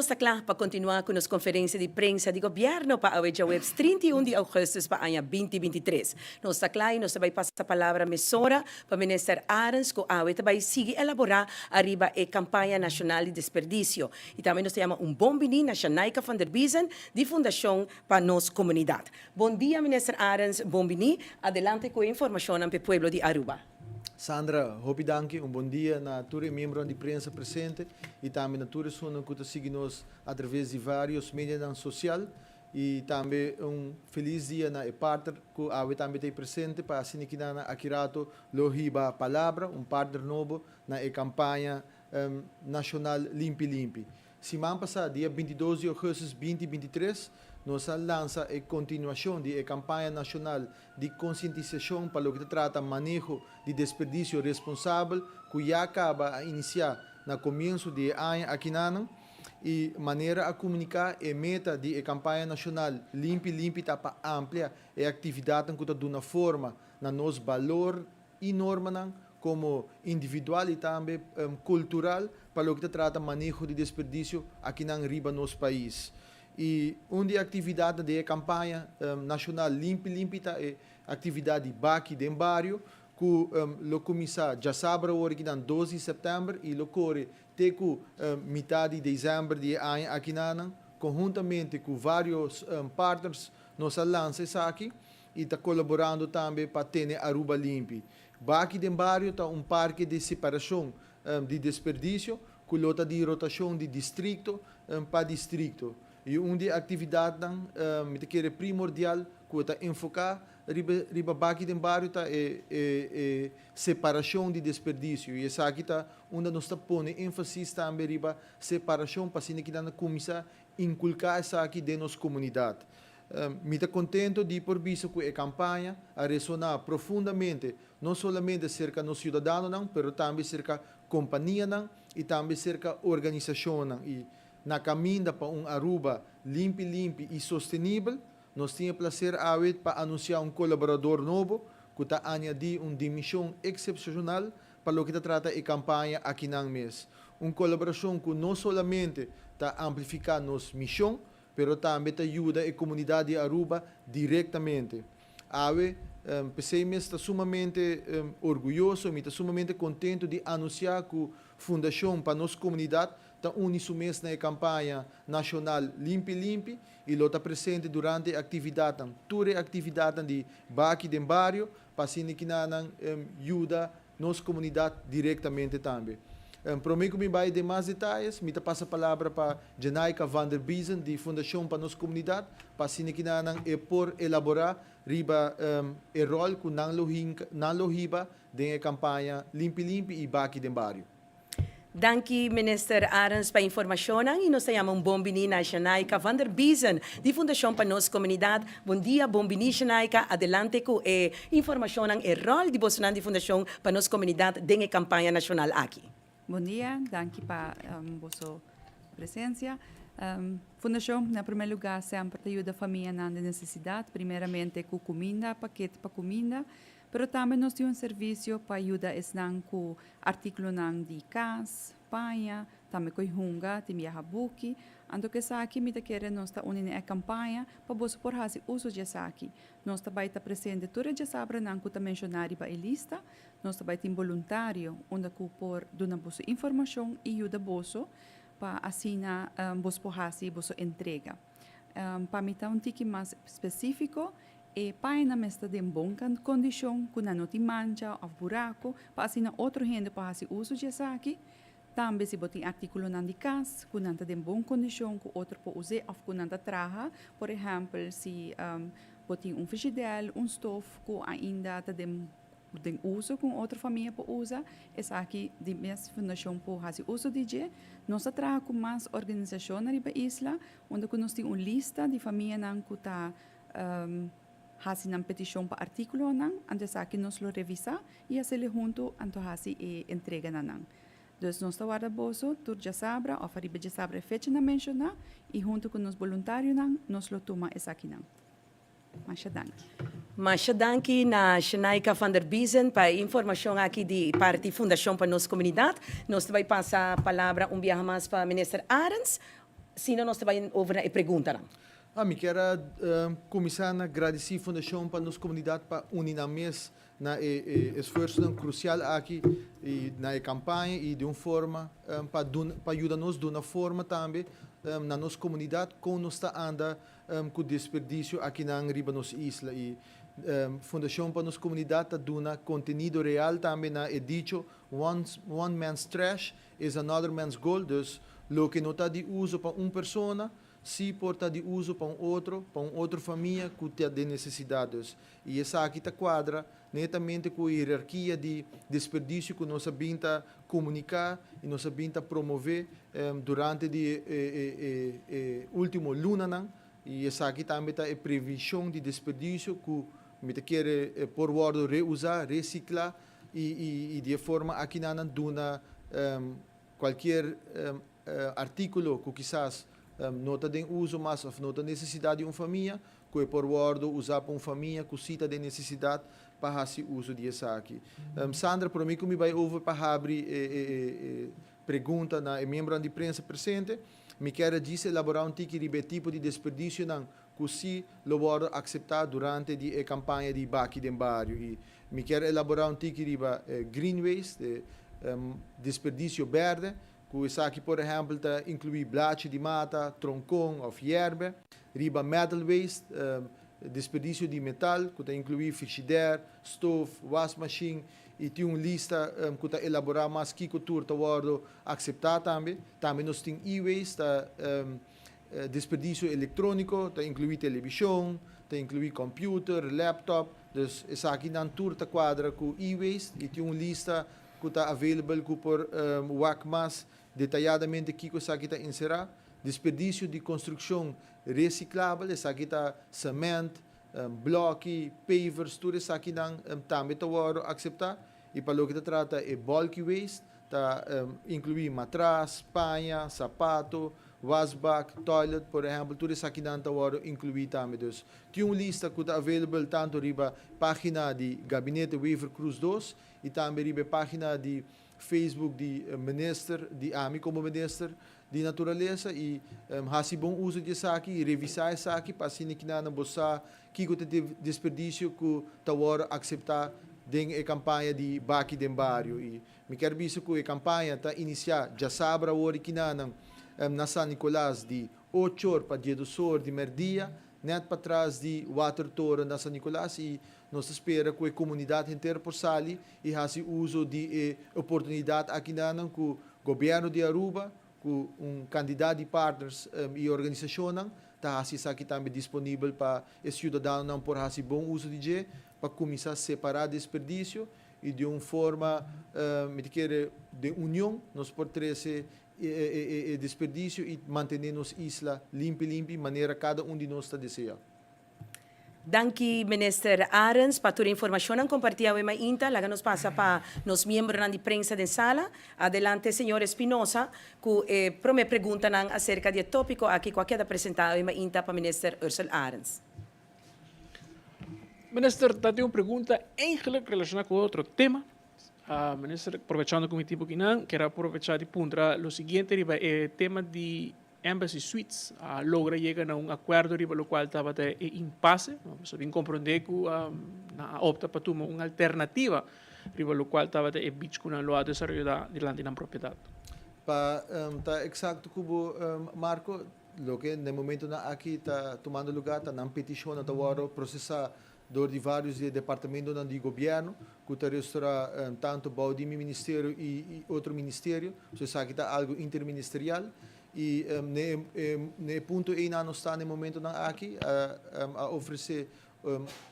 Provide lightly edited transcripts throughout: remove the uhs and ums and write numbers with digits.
Nos ta kla pa kontinuá ku nos konferensia di prensa di gobièrnu pa awe djaweps 31 di ougùstùs pa aña 2023. Nos ta kla i nos ta bai pasa palabra mesora pa Minister Arends ku awe ta bai sigui elaborá ariba e kampaña nashonal di desperdisio. I tambe nos ta yama un bon biní na Shanaika van der Biezen di Fundashon pa Nos Komunidat. Bon dia Minister Arends, bon biní. Adelante ku e informashonnan pa e pueblo di Aruba. Sandra, hopi danki. Un bon dia na tur e miembronan di prensa presente y tambe na tur esunnan cu ta sigui nos a traves di varios medianan social. Y tambe un feliz dia na e partner cu awe tambe ta ey presente pa asina kinana aki rato lo hiba palabra, un partner nobo na e campaña nacional Limpi Limpi. Siman pasá, dia 22 di ougùstùs 2023, nos a lansa e kontinuashon di e kampaña nashonal di konsientisashon pa loke ta trata maneho di desperdisio responsabel ku ya kaba a inisiá na komienso di e aña akinanan. I manera a komuniká, e meta di e kampaña nashonal Limpi Limpi ta pa amplia e aktividatnan ku ta duna forma na nos balor i normanan komo individual i tambe kultural pa loke ta trata maneho di desperdisio akinan riba nos pais. I un di e aktividatnan den e kampaña nashonal Limpi Limpi ta e aktividat di baki den bario ku lo kuminsá djasabra awor akinan 2 di sèptèmber i lo kore te ku mitá di desèmber di e aña akinanan. Konhuntamente ku vários partners nos a lansa esaki i ta kolaborando tambe pa tene Aruba limpi. Baki den Bario ta un parke di separashon di desperdisio ku lo ta di rotashon di distrikto pa distrikto. I un di e aktividatnan mi ta kere primordial ku ta enfoká riba riba Baki den Bario ta e e separashon di desperdisio. I esaki ta unda nos ta pone énfasis tambe riba separashon pa asina kinan kuminsá inkulká esaki den nos komunidat. Mi ta contento di por bisa cu e campaña a resona profundamente no solamente cerca nos ciudadanonan pero tambe cerca companianan y tambe cerca organisacionnan y na caminda pa un Aruba limpi limpi y sostenibel. Nos tin e placer awe pa anuncia un colaborador nobo cu ta añadi un dimension excepcional pa loke ta trata e campaña akinan mes. Un colaboracion cu no solamente ta amplifica nos mision pero tambe ta yuda e comunidad di Aruba directamente. Awe, p'esey mes ta sumamente orguyoso, mi ta sumamente contento di anuncia cu Fundacion pa Nos Comunidad ta uni su mes na e campaña nacional Limpi Limpi y lo ta presente durante e actividadnan, tur e actividadnan di Baki den Bario, pa asina kinanan yuda nos comunidad directamente tambe. Prome cu mi bay den mas detayes, mi ta pasa palabra pa Janaika van der Biezen di Fundacion pa Nos Comunidad pa asina kinanan e por elabora riba e rol cu nan lo hinca, nan lo hiba den e campaña Limpi Limpi y Baki den Bario. Danki Minister Arends pa informacionnan y nos ta yama un bon bini na Janaika van der Biezen di Fundacion pa Nos Comunidad. Bon dia, bon bini Janaika, adelante cu e informacionnan, e rol di bosonan di Fundacion pa Nos Comunidad den e campaña nacional aki. Bon dia, danki pa boso presencia. Fundacion na primer lugar semper ta yuda famianan den necesidad, primeramente cu cuminda, pakete pa cuminda, Pero tambe nos tin un servisio pa yuda esnan ku artíkulonan di kas, paña, tambe ku e hunga, tin biaha buki. Anto ku esaki mi ta kere nos ta uni na e kampaña pa boso por hasi uso di esaki. Nos ta bai ta presente tur e djasabranan ku ta menshoná riba e lista. Nos ta bai tin boluntario unda ku por duna boso informashon i yuda boso pa asina boso por hasi boso entrega. Pa mi ta un tiki mas spesífiko, E pañanan mester ta den bon kondishon, ku nan no tin mancha òf buraku, pa asina otro hende por hasi uso di esaki. Tambe si bo tin artíkulonan di kas ku nan ta den bon kondishon ku otro por us'é òf ku nan ta traha, por ehèmpel si bo tin un frishidèl, un stof ku ainda ta den den uso ku un otro famia por usa, esaki di mes fundashon por hasi uso di dje. Nos ta traha ku mas organisashonnan riba isla unda ku nos tin un lista di famianan ku ta Hasi nan petishon pa artíkulonan, anto esaki nos lo revisá i hasel'e huntu anto hasi e entrega na nan. Dus nos ta warda boso tur djasabra òf ariba djasabra e fechanan menshoná i huntu ku nos boluntarionan nos lo tuma esakinan. Masha danki. Masha danki na Shanaika van der Biezen pa e informashon aki di parti Fundashon pa Nos Komunidat. Nos ta bai pasa palabra un biaha mas pa Minister Arends. Sino nos ta bai over na e preguntanan. Mi kier a cuminsa na gradici Fundacion pa nos Comunidad pa uni nan mes na e esfuersonan crucial aki y na e campaña y di un forma pa duna pa yuda nos duna forma tambe na nos comunidad con nos ta anda cu desperdicio akinan riba nos isla y Fundacion pa nos Comunidad ta duna contenido real tambe na e dicho One one man's trash is another man's gold, dus loke no ta di uso pa un persona, sí por ta di uso pa un otro, pa un otro famia ku ta den nesesidat. Dus, i esaki ta kuadra netamente ku e hierarkia di desperdisio ku nos a bin ta komuniká i nos a bin ta promové durante di e e último lunanan. I esaki tambe ta e prevenshon di desperdisio ku mi ta kere por wòrdu reusá, resiklá I di e forma aki nan a duna cualkier articulo cu kisas no ta den uso mas of no ta necesidad di un famia, cu e por wordo usa pa un famia cu si ta den necesidad pa haci uso di esaki. Sandra, prome cu mi bay over pa habri e pregunta na e miembronan di prensa presente, mi kier a djis elabora un tiki riba e tipo di desperdicionan cu si lo wordo acepta durante di e campaña di Baki den Bario y mi kier elabora un tiki riba e green waste, e desperdicio berde, cu esaki por ehempel ta inclui blachi di mata, troncon of yerbe, riba metal waste, desperdicio di metal cu ta inclui frigidaire, stoof, wasmachine y tin un lista cu ta elabora mas kico tur ta wordo acepta tambe. Tambe nos tin e-waste, ta Desperdicio electronico ta inclui television, ta inclui computer, laptop, dus esakinan tur ta cuadra cu e-waste y tin un lista cu ta available cu por wak mas detayadamente kico esaki ta encera. Desperdicio di construccion reciclabel, esaki ta cement, bloki, pavers, tur esakinan tambe ta wordo acepta. Y pa loke ta trata e bulky waste, Ta inclui matras, paña, sapato, wasbak, toilet, por ehempel, tur esakinan ta wordo inclui tambe. Dus tin un lista cu ta available tanto riba pagina di Gabinete Wever Croes dos y tambe riba e pagina di Facebook di Minister, di ami como Minister di Naturalesa y haci bon uso di esaki y revisa esaki pa asina kinan bo sa Kiko ta e desperdicio cu ta worde acepta den e campaña di Baki den Bario? Y mi kier bisa cu e campaña ta inicia djasabra awor y kinanan na San Nicolas di ocho or pa diedos or di merdia, net patras di Watertoren na San Nicolas y nos ta spera cu e comunidad henter por sali y haci uso di e oportunidad akinanan cu Gobierno di Aruba cu un cantidad di partners y organisacionnan ta haci esaki tambe disponibel pa e ciudadanonan por haci bon uso di dje pa cuminsa separa desperdicio y di un forma mi ta kere den union nos por trece e desperdicio y mantene nos isla limpi limpi manera cada un di nos ta desea. Danki Minister Arends pa tur e informacionnan comparti awe mainta. Laga nos pasa pa nos miembronan di prensa den sala. Adelante señor Espinosa cu e prome preguntanan acerca di e topico aki cu a keda presenta awe mainta pa Minister Ursell Arends. Minister, ta tin un pregunta eigenlijk relaciona cu otro tema. Minister, aprovechando cu mi tipo kinan, kier a aprovecha di puntra lo siguiente riba e tema di Embassy Suites a logra yega na un akuerdo riba lokual tabata e impase. Nos a bin komprondé ku nan a opta pa tuma un alternativa riba lokual tabata e beach ku nan lo a desaroyá dilanti nan propiedat. Pa ta eksakto ku bo, Marco, loke na e momentonan aki ta tumando lugá ta nan petishonnan ta wòrdu prosesá dor di vários di e departamentonan di gobièrnu ku ta restorá tantu bou di mi ministerio i otro ministerio. So esaki ta algu interministerial i na e punto einan nos ta na e momentonan aki a ofresé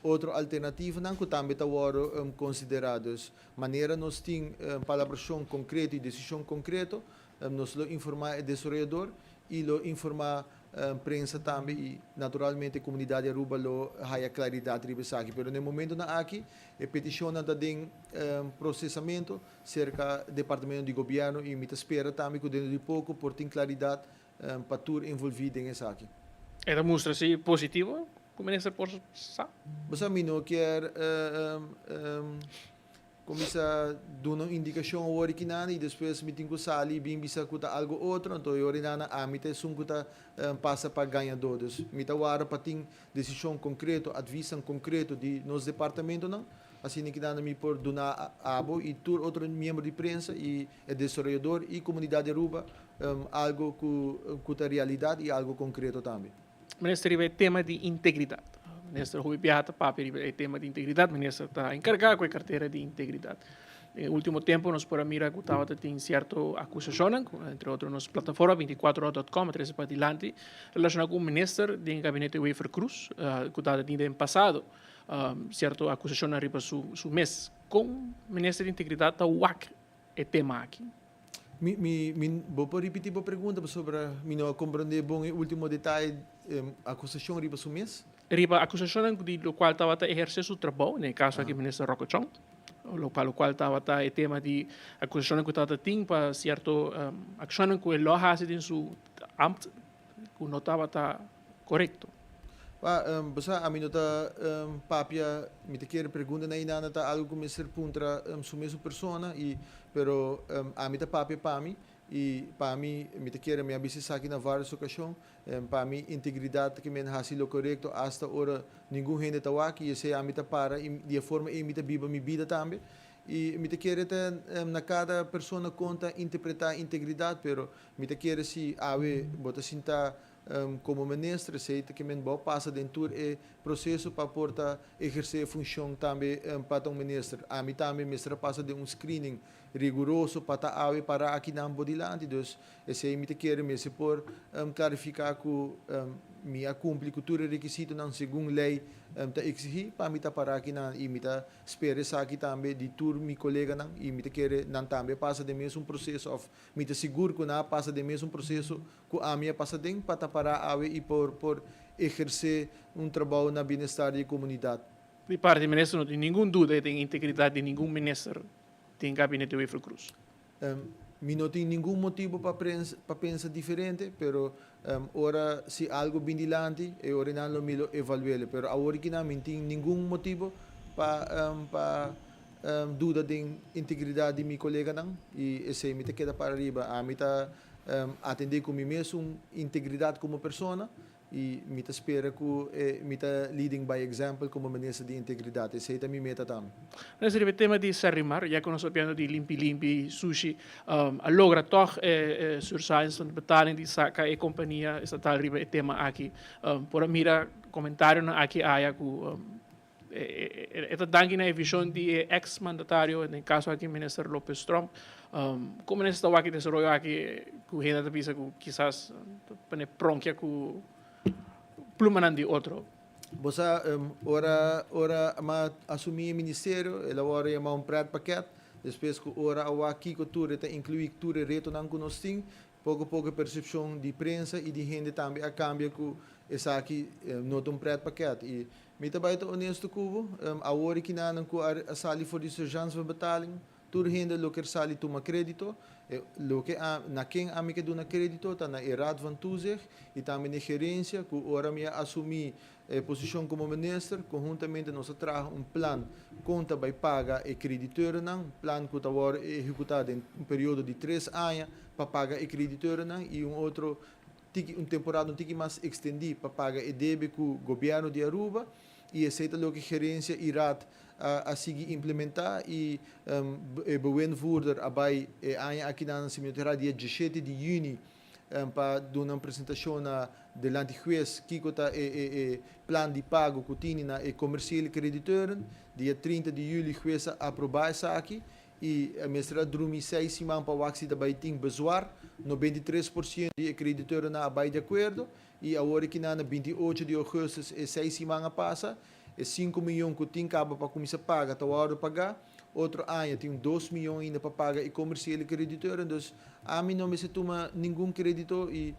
otro alternativanan ku tambe ta wòrdu konsiderá. Dus manera nos tin palabrashon konkreto i desishon konkreto Nos lo informá e desaroyador i lo informá prensa tambe i naturalmente komunidat di Aruba lo haya klaridat riba esaki. Pero na e momentonan aki e petishonnan ta den prosesamento serka departamento di gobièrnu i mi ta spera tambe ku dentro di poko por tin klaridat pa tur envolví den esaki. E ta mustra si positivo ku minister por sa? Bo sa mi no kier. Kuminsá duna un indikashon awor i kinan i despues mi tin ku sali i bin bisa ku ta algu otro, anto e ora inana ami ta esun ku ta pasa pa gañadó. Dus mi ta wara pa tin desishon konkreto, advisnan konkreto di nos departamentonan, asina kinana mi por duna abo i tur otro miembro di prensa i e desaroyador i komunidat di Aruba algu ku ta realidat i algu konkreto tambe. Minister riba e tema di integridat. Minister hopi biaha ta papia riba e tema di integridat. Minister ta enkargá ku e kartera di integridat. Den e último tempu nos por a mira ku tabata tin sierto akusashonnan, ku entre otro nos plataforma binticuatro dot com a trese padilanti, relashoná ku un minister den e gabinete Wever Croes, ku tabata tin den pasado sierto akusashonnan riba su mes. Kon minister di integridat ta wak e tema aki? Mi, mi, mi, bo por ripití bo pregunta pasobra mi no a komprendé bon e último detaye, akusashon riba su mes? Riba akusashonnan di lokual tabata ehersé su trabou, den e kaso aki minister Rocco Chong, pa lokual tabata e tema di akusashonnan ku tabata tin pa sierto akshonnan ku e lo a hasi den su ambt ku no tabata korekto. Pa, bo sa, ami no ta papia, mi ta kere pregunta na Inanda ta algu ku mester puntra su mesun persona i pero ami ta papia pa mi i pa mi, mi ta kere mi a bisa esaki na varios okashon, pa mi integridat ta ke men hasi lo korekto asta ora ningun hende ta wak i esei ami ta para i di e forma ei mi ta biba mi bida tambe i mi ta kere ta na kada persona kon ta interpretá integridat pero mi ta kere si awe bo ta sinta Komo minister esei ta ke men bo pasa den tur e proseso pa por ta ehersé e funshon tambe pa ta un minister. Ami tambe mester a pasa den un screening riguroso pa ta awe para akinan bo dilanti. Dus esei mi ta kere mester por klarifiká ku mi a kumpli ku tur e rekisitonan segun lei ta eksihí pa mi ta para akinan i mi ta spera esaki tambe di tur mi koleganan i mi ta kere nan tambe a pasa den mesun proseso òf mi ta sigur ku nan a pasa den mesun proseso Ku ami a pasa den pa ta pará awe i por por ehersé un trabou na bienestar di e komunidat. Di parti di minister no tin ningun duda den integridat di ningun minister den gabinete Wever Croes. Mi no tin ningun motibu pa pa pensa diferente, pero ora si algu bin dilanti e ora nan lo mi lo evaluele. Pero awor kinan mi tin ningun motibu pa pa duda den integridat di mi koleganan i esei mi ta keda para riba. Ami ta atendé ku mi mesun integridat komo persona i mi ta spera ku mi ta leading by example komo minister di integridat. Esei ta mi meta tambe. Nos riba e tema di Sarrimar, ya ku nos papiando di limpi limpi sushi, a logra tòg e surseance van betaling di saka e kompania estatal riba e tema aki. Por a mira komentarionan aki aya ku E ta danki na e vision di e ex mandatario, den caso aki Minister Lopez Tromp. Como minister ta wak e desaroyo aki cu hende ta bisa cu kisas ta pone pronkia cu plumanan di otro? Bo sa, ora ora m'a asumi e ministerio, el a wòrdu yamá un pretpakket. Despues ku ora a wak kiko tur e ta inkluí tur e retonan ku nos tin, Poko poko e persepshon di prensa i di hende tambe a kambia ku esaki no ta un pretpakket. I mi ta bai ta onesto ku bo, awor e kinanan ku a sali for di surgeance van betaling, tur hende lo ker sali tuma kredito. E loke a na ken ami ke duna kredito ta na e Raad van Toezicht i tambe na e gerensia ku ora mi a asumí E posishon komo minister, konhuntamente nos a traha un plan kon ta bai paga e krediteurnan, plan ku ta wòrdu ehekutá den un periodo di tres aña pa paga e krediteurnan i un otro tiki un temporada un tiki mas ekstendí pa paga e debe ku gobièrnu di Aruba i esei ta loke gerensia i raad a sigui implementá i e bewindvoerder a bai e aña akinan si mi no ta erá dia diesshete di yüni pa duna un presentashon na delanti hues kiko ta e e e plan di pago ku tini na e komersiele krediteuren. Dia 30 di yüli hues a aprobá esaki i mester a drumi seis siman pa wak si ta bai tin bezwaar. 93% di e krediteurennan a bai di akuerdo i awor aki na 28 di ougùstus e seis siman a pasa. E sinku miyon ku tin kaba pa kuminsá paga ta wòrdu pagá. Otro aña tin 2 miyon ainda pa paga e komersiele krediteuren. Dus ami no mester tuma ningun kredito i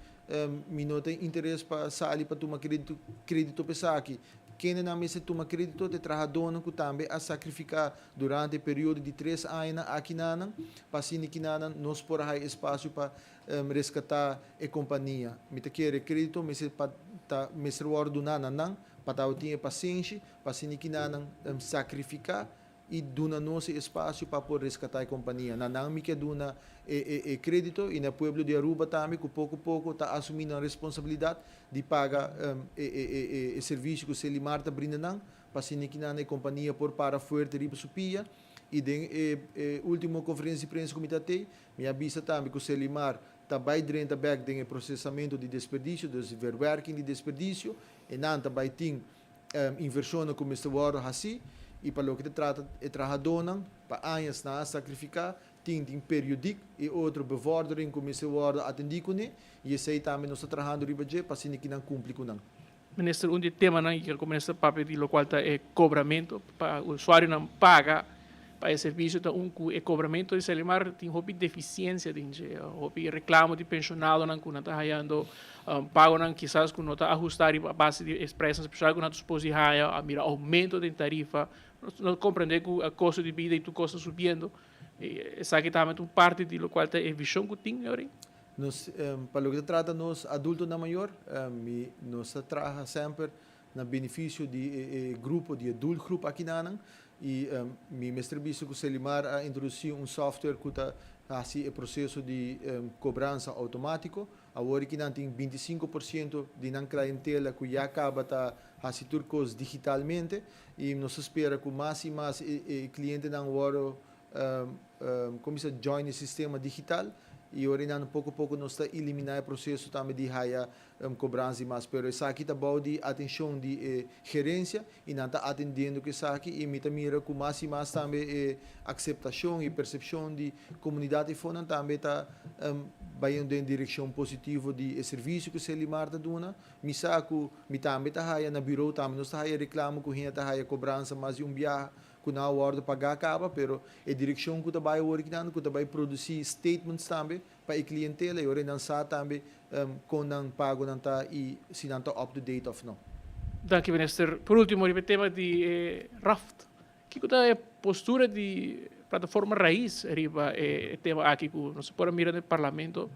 mi no tin interes pa sali pa tuma kredito kredito pa esaki. Kendenan mester tuma kredito ta e trahadónan ku tambe a sakrifiká durante e periodo di tres añanan akinanan pa asina kinanan nos por a haya espasio pa reskatá e kompania. Mi ta kere kredito mester pa ta mester wòrdu duná na nan pa tabatin e pasenshi pa asina kinanan sakrifiká. i duna nos e espasio pa por reskatá e kompania. Na nan mi ke duna e e e krédito i na pueblo di Aruba tambe ku poko poko ta asumí nan responsabilidat di paga e e e e servisio ku Selimar ta brinda nan pa asina kinan e kompania por para fuerte riba su pia. I den e e último konferensia di prensa ku mi ta tei, mi a bisa tambe ku Selimar ta bai drenta bèk den e prosesamentu di desperdisio, dus verwerking di desperdisio, e nan ta bai tin invershonnan ku mester wòrdu hasí i pa loke ta trata e trahadónan pa añas nan a sakrifiká, tin tin periodik i otro bevordering ku mester wòrdu atendí kuné i esei tambe nos ta trahando riba dje pa asina ki nan kumpli ku nan. Minister, un di e temanan ku minister papia di lokual ta e kobramentu pa usuarionan paga pa e servisio ta un ku e kobramentu di Selimar tin hopi defisiensia den dje, hopi reklamo di penshonadonan ku nan ta hayando pagonan kisas ku no ta ahusta riba a base di e preisnan spesial ku nan ta supos di haya, a mira oumento den tarifa. Nos no komprende ku e kosto di bida i tur kos ta subiendo. Esaki tambe ta un parti di lokual ta e vishon ku tin awe. Nos, pa loke ta trata nos adultonan mayor, mi nos ta traha semper na benefisio di e grupo, di e doelgroep akinanan i mi mester bisa ku Selimar a introdusí un software ku ta hasi e proseso di kobransa outomátiko. Awor ki nan tin 25% di nan klientela ku ya kaba ta hasi tur kos digitalmente i nos ta spera ku mas i mas e klientenan wòrdu kuminsá join e sistema digital i ora nan poko poko nos ta eliminá e proseso tambe di haya kobransa di mas. Pero esaki ta bou di atenshon di e gerensia i nan ta atendiendo ku esaki i mi ta mira ku mas i mas tambe e akseptashon i persepshon di komunidat i fonan tambe ta bayendo den direkshon positivo di e servisio ku Selimar ta duna. Mi sa ku mi tambe ta haya na biro tambe nos ta haya reklamo ku hende ta haya kobransa mas di un biaha ku nan a wòrdu pagá kaba, pero e direkshon ku ta bai awor kinan ku ta bai produsí statements tambe pa e klientela i ora nan sa tambe kon nan pagonan ta i si nan ta up to date òf no. Danki Minister. Por ultimo riba e tema di e raft, kiko ta e postura di Plataforma Raiz riba e tema aki ku nos a por a mira den Parlamento,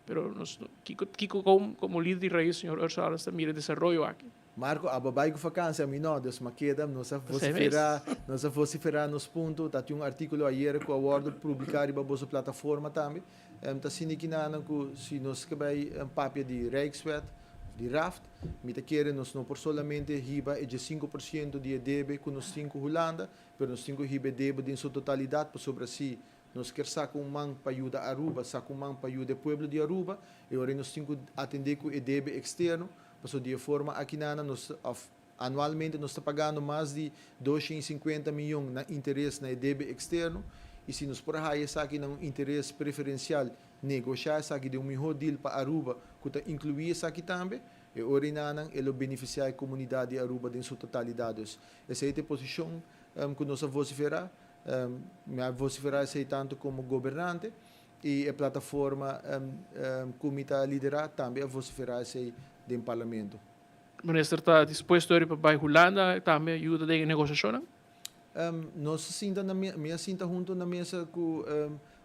pero nos kiko kiko komo lider di Raiz señor Ursula Arends ta mira e desaroyo aki? Marco, abo bai ku vakansia, ami no, dus m'a keda, nos a vosiferá, nos a vosiferá nos punto, ta tin un artíkulo ayera ku a wòrdu publiká riba boso plataforma tambe, ta sinti kinanan ku si nos ke bai papia di Rijkswet of di Raft, mi ta kere nos no por solamente hiba e 15% di e debe ku nos tin ku Hulanda, pero nos tin ku hiba e debe den su totalidat pasobra si nos kier saka un man pa yuda Aruba, saka un man pa yuda e pueblo di Aruba, e ora nos tin ku atendé ku e debe eksterno. Pasobra di e forma akinana nos of anualmente nos ta pagando mas di 250 miyon na interes na e debe eksterno i si nos por haya esaki na un interes preferensial, negoshá esaki den un mihó deal pa Aruba ku ta inkluí esaki tambe, e ora enanan e lo benefisiá e komunidat di Aruba den su totalidat. Dus esei ta e posishon ku nos a vosiferá. Mi a vosiferá esei tantu komo gobernante I e plataforma ku mi ta liderá tambe a vosiferá esei den parlamento. Minister ta dispuesto eri pa bai Hulanda tambe yuda den e negosiashonnan? Nos a sinta na mi a sinta hunto na mesa ku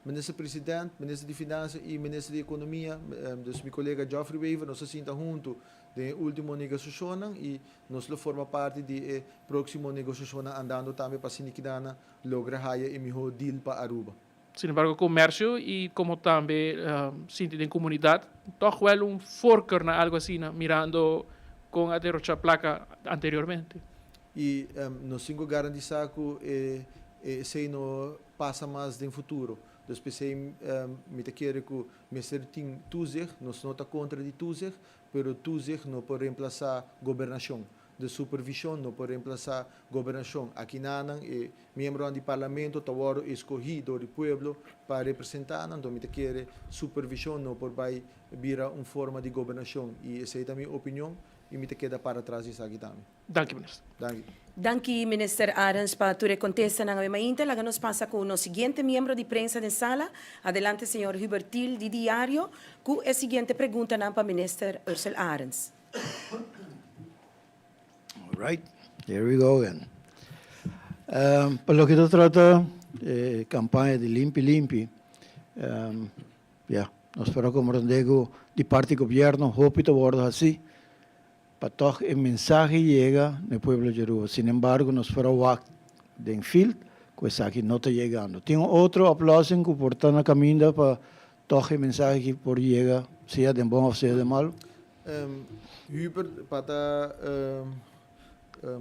Minister President, Minister di Finansa i Minister di Ekonomia, dus mi kolega Geoffrey Wever, nos a sinta hunto den e ultimo negosiashonnan i nos lo forma parti di e próksimo negosiashonnan andando tambe pa asina kidana logra haya e mihó deal pa Aruba. Sin embargo, comercio y como tambe sinti den comunidad toch wel un voorkeur na algo asina, mirando con a derocha placa anteriormente. Y nos tin cu garantisa cu e esey no pasa mas den futuro. Dus p'esey mi ta kere cu mester tin toezicht, nos no ta contra di toezicht, pero toezicht no por reemplasa gobernacion. De supervision no por reemplasa gobernacion. Akinanan e miembronan di parlamento ta wordo escogi door di pueblo pa representa nan, enton mi ta kere supervision no por bay bira un forma di gobernacion y esey ta mi opinion y mi ta keda para tras di esaki tambe. Danki minister. Danki. Danki minister Arends pa tur e contestanan awe mainta. Laga nos pasa cu nos siguiente miembro di prensa den sala. Adelante señor Hubert Thiel di Diario cu e siguiente preguntanan pa minister Ursell Arends. All right, here we go again. Pa loke ta trata e campaña di Limpi Limpi, ya, nos por a comprende cu di parti gobierno hopi ta wordo haci pa toch e mensahe yega na e pueblo di Aruba. Sin embargo, nos por a wak den field. ku esaki no ta yegando. Tin un otro oplossing ku por ta na kaminda pa tòg e mensahe aki por yega sea den bon òf sea den malu? Hubert, pa ta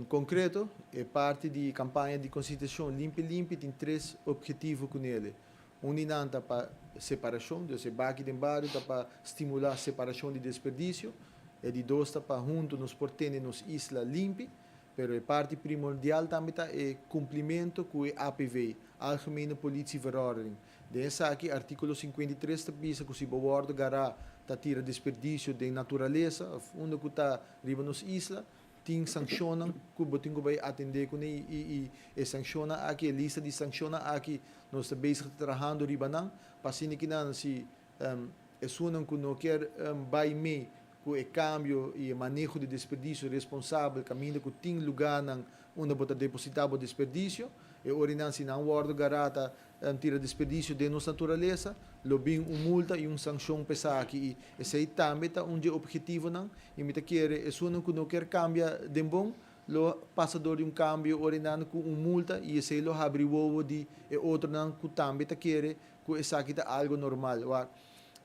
konkreto, e parti di kampaña di konsientishon Limpi Limpi tin tres ophetivo ku nele. Un di nan ta pa separashon, dus e baki den bario ta pa stimulá separashon di desperdisio. E di dos ta pa huntu nos por tene nos isla limpi. Pero e parti primordial tambe ta e kumplimentu ku e APV, Algemene Politieverordening. Den esaki, artíkulo 53 ta bisa ku si bo wòrdu gará ta tira desperdisio den naturalesa òf unda ku ta riba nos isla, tin sankshonnan ku bo tin ku bai atendé kuné i i e sankshonnan aki, e lista di sankshonnan aki nos ta bezig ta trahando riba nan pa asina kinan si esunnan ku no kier bai mee ku e kambio i e maneho di desperdisio responsabel kaminda ku tin lugánan unda bo ta depositá bo desperdisio, e ora nan si nan wòrdu gará ta tira desperdisio den nos naturalesa, lo bin un multa i un sankshon pa esaki i esei tambe ta un dje ophetivonan i mi ta kere esunnan ku no kier kambia den bon lo pasa dor di un kambio ora nan ku un multa i esei lo habri wowo di e otronan ku tambe ta kere ku esaki ta algo normal. Wak,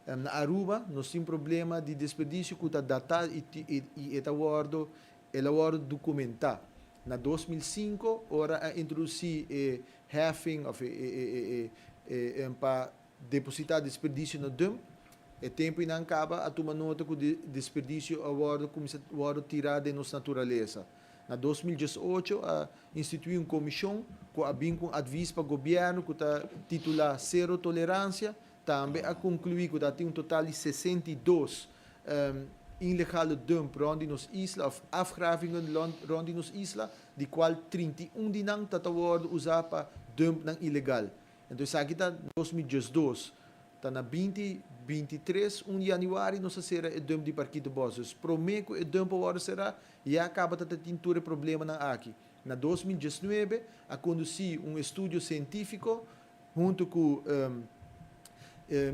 na Aruba nos tin problema di desperdisio ku ta datá i i e ta wòrdu el a wòrdu dokumentá. Na 2005 ora a introdusí e heffing òf e e e e e pa depositá desperdisio na dump, e tempu einan kaba a tuma nota ku desperdisio a wòrdu kuminsá wòrdu tirá den nos naturalesa. Na 2018 a instituí un komishon ku a bin ku un advis pa gobièrnu ku ta titulá Sero Toleransia. Tambe a konkluí ku ta tin un total di 62 ilegale dump rònt di nos isla òf afgravingen rònt di nos isla, di kual 31 di nan ta ta wòrdu usá pa dumpnan ilegal. Enton esaki ta 2012. Ta na 2023, 1 di yanüari nos a sera e dump di Parkito Bos. Dus promé ku e dump a wòrdu será, ya kaba ta ta tin tur e problemanan aki. Na 2019 a kondusí un estudio sientífiko huntu ku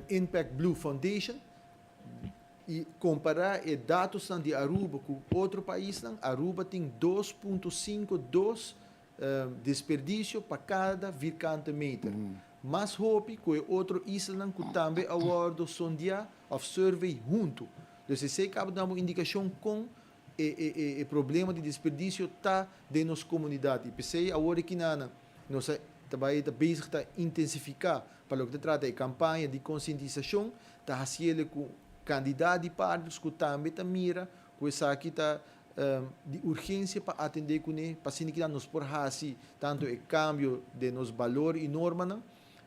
Impact Blue Foundation i kompará e datosnan di Aruba ku otro paisnan, Aruba tin 2.52 desperdisio pa kada vierkante meter. Mas hopi ku e otro islanan ku tambe a wòrdu sondeá òf survey huntu. Dus esei kaba duna bo indikashon kon e e e problema di desperdisio ta den nos komunidat. I p'esei awor e kinanan nos a ta bai ta bezig ta intensifiká pa loke ta trata e kampaña di konsientisashon, ta hasiel ku kandidat di partners ku tambe ta mira ku esaki ta di urgensia pa atendé kuné, pa asina kinan nos por hasi tantu e kambio den nos balor i normanan,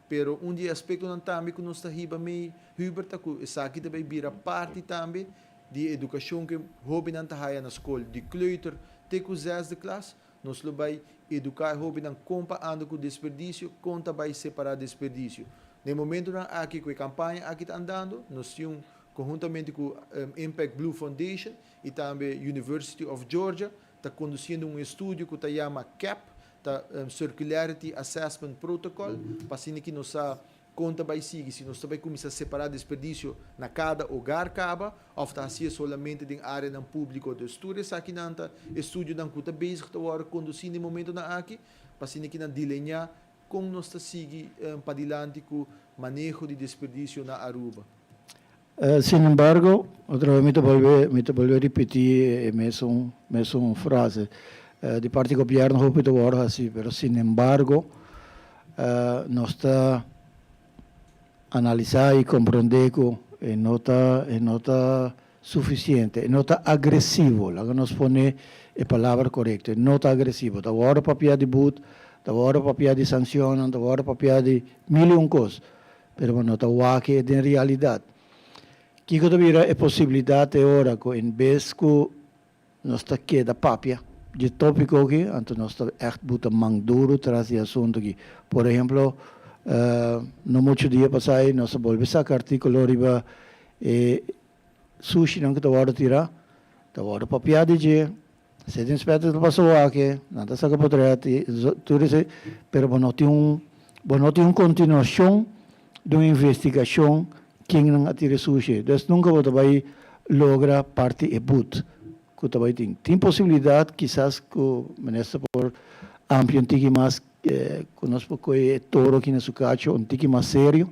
pero un di e aspektonan tambe ku nos ta hiba mei, Hubert, ta ku esaki ta bai bira parti tambe di e edukashon ku e hóbennan ta haya na skol, di kleuter te ku zesde klas, nos lo bai eduká e hóbennan kon pa anda ku desperdisio, kon ta bai separá desperdisio. Na e momentunan aki ku e kampaña aki ta andando, nos tin un konhuntamente ku Impact Blue Foundation i tambe University of Georgia ta kondusiendo un estudio ku ta yama CAP, ta Circularity Assessment Protocol, pa asina ki nos sa kon ta bai sigui, si nos ta bai kuminsá separá desperdisio na kada hogar kaba òf ta hasié solamente den áreanan públiko. Dus tur esakinan ta estudionan ku ta bezig ta wòrdu kondusí na e momentonan aki pa asina ki nan dileñá kon nos ta sigui padilanti ku maneho di desperdisio na Aruba. Sin embargo, otra vez mi ta bolbe, mi ta bolbe ripiti e mesun, mesun frase. Di parti gobierno hopi ta wòrdu hasi, pero sin embargo nos ta analisá i komprondé ku e no ta, e no ta sufisiente, e no ta agresivo, laga nos pone e palabra korekto, e no ta agresivo. Ta wòrdu papia di but, ta wòrdu papia di sanshonnan, ta wòrdu papia di mil i un kos. Pero bo no ta wak e den realidat. Kiko ta bira e posibilidat e ora ku en bes ku nos ta keda papia dje topiko aki, anto nos ta ègt buta man duru tras di e asuntu aki. Por ehemplo, no muchu dia pasá ei nos a bolbe saka artíkulo riba e sushinan ku ta wòrdu tirá, ta wòrdu papiá di dje, Sete inspector ta pasa wak, nan ta saca potret y tur esey, pero bo no tin un, bo no tin un continuacion di un investigacion ken nan a tira e sushi. Dus nunca bo ta bay logra parti e boet cu ta bay tin. Tin posibilidad kisas cu minister por amplia un tiki mas. Ku nos por kohe e toro aki na su kacho un tiki mas serio?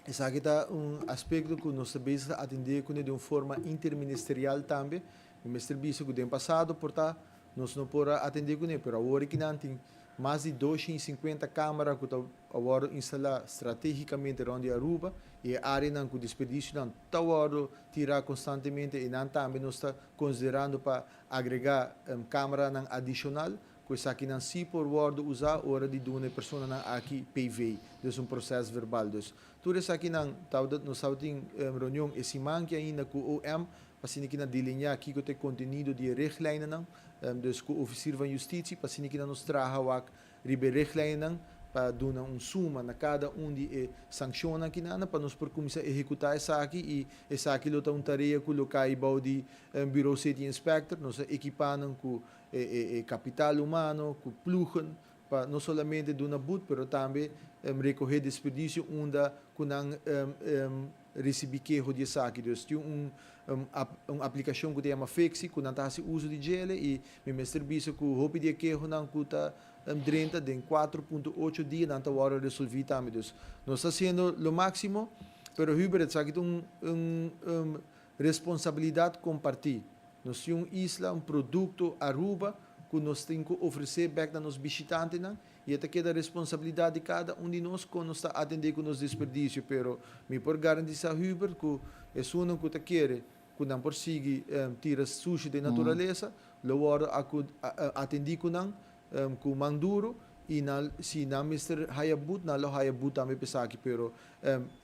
Esaki ta un aspekto ku nos ta bezig ta atendé kuné den un forma interministerial tambe. Mi mester bisa ku den pasado por ta nos no por a atendé kuné, pero awor aki nan tin mas di 250 kámara ku ta a wòrdu instalá stratégikamente rònt di Aruba i e áreanan ku desperdisionan ta wòrdu tirá konstantemente i nan tambe nos ta konsiderando pa agregá kámaranan adishonal Ku esakinan sí por wòrdu usá ora di duna e personanan aki PV, dus un proses verbal. Dus tur esakinan tabata nos tabatin reunion e siman ki ainda ku OM pa asina ki nan delineá kiko ta e kontenido di e richtlijnennan, dus ku Ofisier van Justitie pa asina ki nan nos traha wak riba e richtlijnennan pa duna un suma na kada un di e sankshonnan ki nan pa nos por kuminsá ehekutá esaki i esaki lo ta un tarea ku lo kai bou di Bureau City Inspector. Nos a ekipá nan ku e capital humano cu ploegen pa no solamente duna boet pero tambe recoge desperdicio unda cu nan ricibi keho di esaki. Dus tin un un aplicacion cu ta yama Fixi cu nan ta haci uso di djele y mi mester bisa cu hopi di e kehonan cu ta drenta den 4.8 dia nan ta wordo resolvi tambe. Dus nos ta haciendo lo maximo pero Hubert esaki ta un responsabilidad comparti. Nos tin un isla, un produkto, Aruba, ku nos tin ku ofresé bèk na nos bishitantenan i e ta keda responsabilidat di kada un di nos kon nos ta atendé ku nos desperdisio. Pero mi por garantisá Hubert ku esunnan ku ta kere ku nan por sigui tira sushi den naturalesa lo wòrdu atendí ku nan ku man duru i nan si nan mester haya but nan lo haya but tambe pa esaki. Pero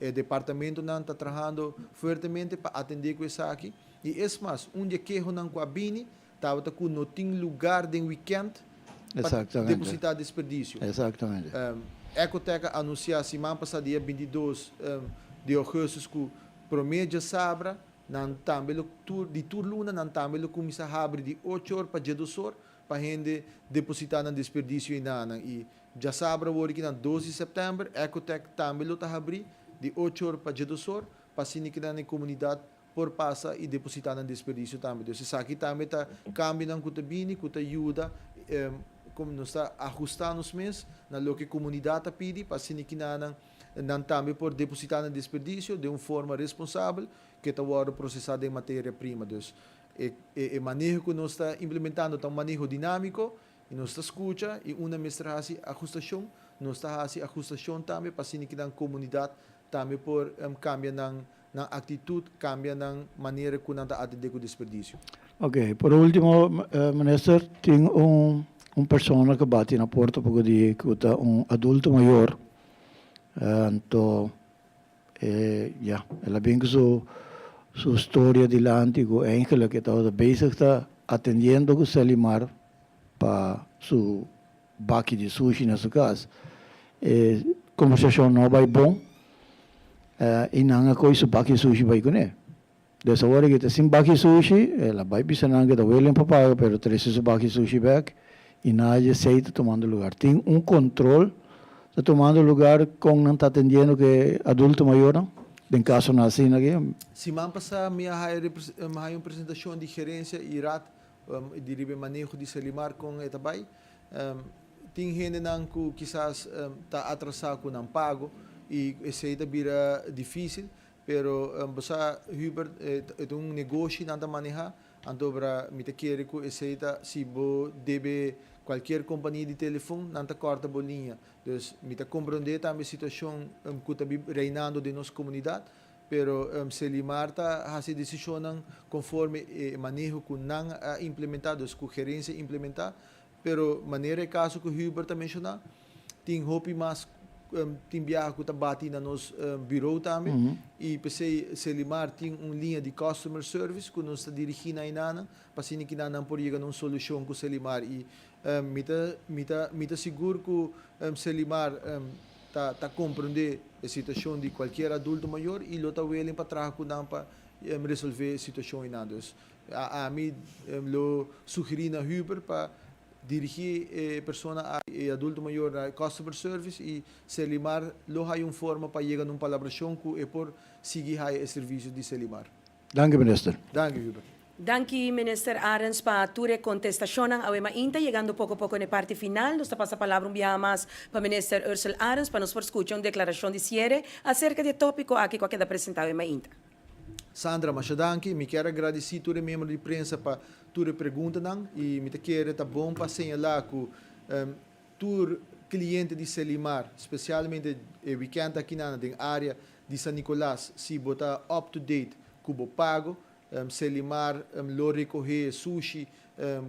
e departamentonan ta trahando fuertemente pa atendé ku esaki. I es mas, un di e kehonan ku a bini tabata ku no tin lugar den wikènt pa depositá desperdisio. Ecotec a anunsiá siman pasá dia 22 di ougùstùs ku promé djasabra nan tambe lo tur di tur luna nan tambe lo kuminsá habri di ocho or pa djedos or pa hende depositá nan desperdisio einanan. I djasabra awor aki na 2 di sèptèmber Ecotec tambe lo ta habrí di ocho or pa djedos or pa asina keda na e komunidat por pasa i depositá nan desperdicio tambe. Dus esaki tambe ta kambionan ku ta bini ku ta yuda komo nos ta ahustá nos mes na loke komunidat ta pidi pa asina kinanan nan tambe por depositá nan desperdicio den un forma responsabel ke ta wòrdu prosesá den materia prima. Dus e e maneho ku nos ta implementando ta un maneho dinámiko i nos ta skucha i unda mester hasi ahustashon nos ta hasi ahustashon tambe pa asina kinan komunidat tambe por kambia nan Nan actitud cambia nan manera cu nan ta atende cu desperdicio. Ok, por ultimo minister, tin un un persona cu bati na porta poco di cu ta un adulto mayor, anto e ya, el a bin cu su su storia dilanti cu eigenlijk e tabata bezig ta atendiendo cu Selimar pa su baki di sushi na su kas. E kombersashon no a bai bon i nan a kohe su baki di sushi bai kuné. Des awor e ta sin baki di sushi, el a bai bisa nan ku ta willing pa paga pero trese su baki di sushi bèk i nada di esei ta tumando lugar. Tin un kontrol ta tumando lugar kon nan ta atendiendo ku e adulto mayornan den kasonan asina aki? Siman pasá mi a haya un presentashon di gerensia i raad di riba e maneho di Selimar kon e ta bai. Tin hendenan ku kisas ta atrasá ku nan pago i esei ta bira difísil, pero bo sa Hubert e ta un negoshi nan ta manehá, anto bra mi ta kere ku esei ta si bo debe kualkier kompania di telefon nan ta kòrta bo liña. Dus mi ta komprondé tambe situashon ku ta reinando den nos komunidat, Pero Selimar ta hasi desishonnan konforme e maneho ku nan a implementá, dus ku gerensia implementá. Pero manera e kaso ku Hubert a menshoná, tin hopi mas tin biaha ku ta bati na nos birou tambe. I p'esei Selimar tin un liña di customer service ku nos ta dirigí na enanan pa asina kinan nan por yega na un solushon ku Selimar. I mi ta mi ta mi ta sigur ku Selimar ta comprende e situacion di cualkier adulto mayor y lo ta willing pa traha cu nan pa resolve e situacion eynan. Dus ami lo sugeri na Hubert pa dirigi e persona aki, e adulto mayor na customer service y Selimar lo haya un forma pa yega na un palabracion cu e por sigui haya e servicio di Selimar. Danki minister. Danki Hubert. Danki Minister Arends pa tur e contestacionnan. Awe mainta yegando poco poco n'e parti final, nos ta pasa palabra un biaha mas pa Minister Ursell Arends pa nos por scucha un declaracion di ciere acerca di e topico aki cu a keda presenta awe mainta. Sandra, Masha danki. Mi kier a gradici tur e miembro di prensa pa tur e preguntanan y mi ta kere ta bon pa señala cu tur cliente di Selimar, specialmente e weekend akinan den area di San Nicolas, si bo ta up to date cu bo pago, Selimar lo recoge sushi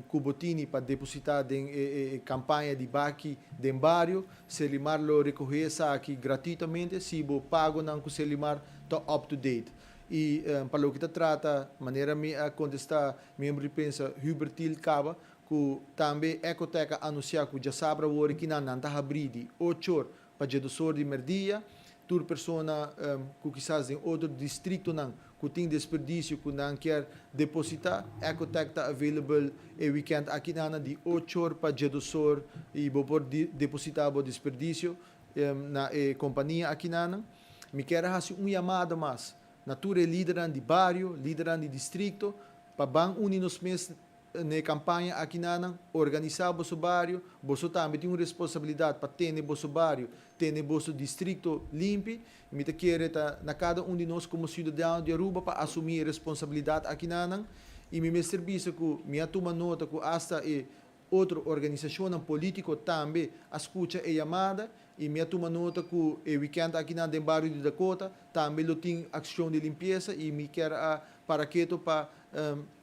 cu bo tini pa deposita den e campaña di Baki den Bario. Selimar lo recoge esaki gratuitamente si bo pagonan cu Selimar ta up to date. Y pa loke ta trata, manera mi a contesta miembro di prensa Hubert Thiel caba, cu tambe Ecotec a anuncia cu djasabra awor y kinan nan ta habri di ochor pa djedosor di merdia. Tur persona cu kisas den otro districtonan cu tin desperdicio cu nan kier deposita, Ecotec ta available e weekend aki nana di ochor pa djedosor y bo por deposita bo desperdicio na e compania aki nana. Mi kier a haci un yamada mas na tur e lidernan di bario, lidernan di districto pa ban uni nos mes Na e kampaña akinanan, organisá boso bario, boso tambe tin un responsabilidat pa tene boso bario, tene boso distrikto limpi. I mi ta kere ta na kada un di nos komo siudadano di Aruba pa asumí e responsabilidat akinanan. I mi mester bisa ku mi a tuma nota ku asta e otro organisashonnan polítiko tambe a skucha e yamada. I mi a tuma nota ku e wikènt akinan den bario di Dakota tambe lo tin akshon di limpiesa i mi kier a para keto pa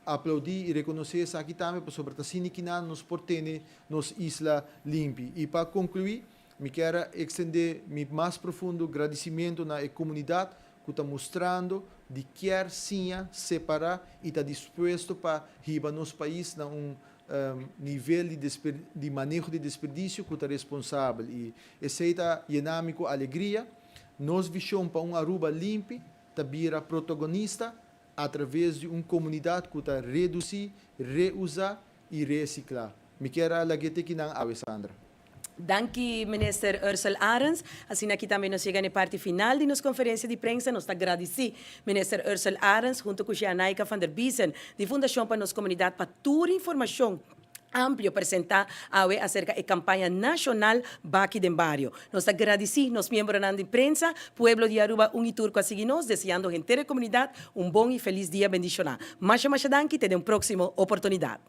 Aplaudí i rekonosé esaki tambe pasobra ta asina kinan nos por tene nos isla limpi. I pa konkluí, mi kier a ekstendé mi mas profundo gradisimentu na e komunidat ku ta mustrando di kier siña separá i ta dispuesto pa hiba nos pais na un nivel di di maneho di desperdisio ku ta responsabel. I esei ta yena mi ku alegria. Nos vishon pa un Aruba limpi ta bira protagonista atraves di un komunidat ku ta redusí, reusá i resiklá. Mi kier a lag'é te kinan awe, Sandra. Danki Minister Ursell Arends. Asina aki tambe nos yega na e parti final di nos konferensia di prensa. Nos ta gradisí Minister Ursell Arends hunto ku Jeanaika van der Biesen di Fundashon pa Nos Komunidat pa tur informashon amplio presentá awe aserka e kampaña nashonal Baki den Bario. Nos ta gradisí nos miembronan di prensa, pueblo di Aruba un i tur ku a sigui nos, deseando henter e komunidat un bon i felis dia bendishoná. Masha masha danki, te den un próksimo oportunidat.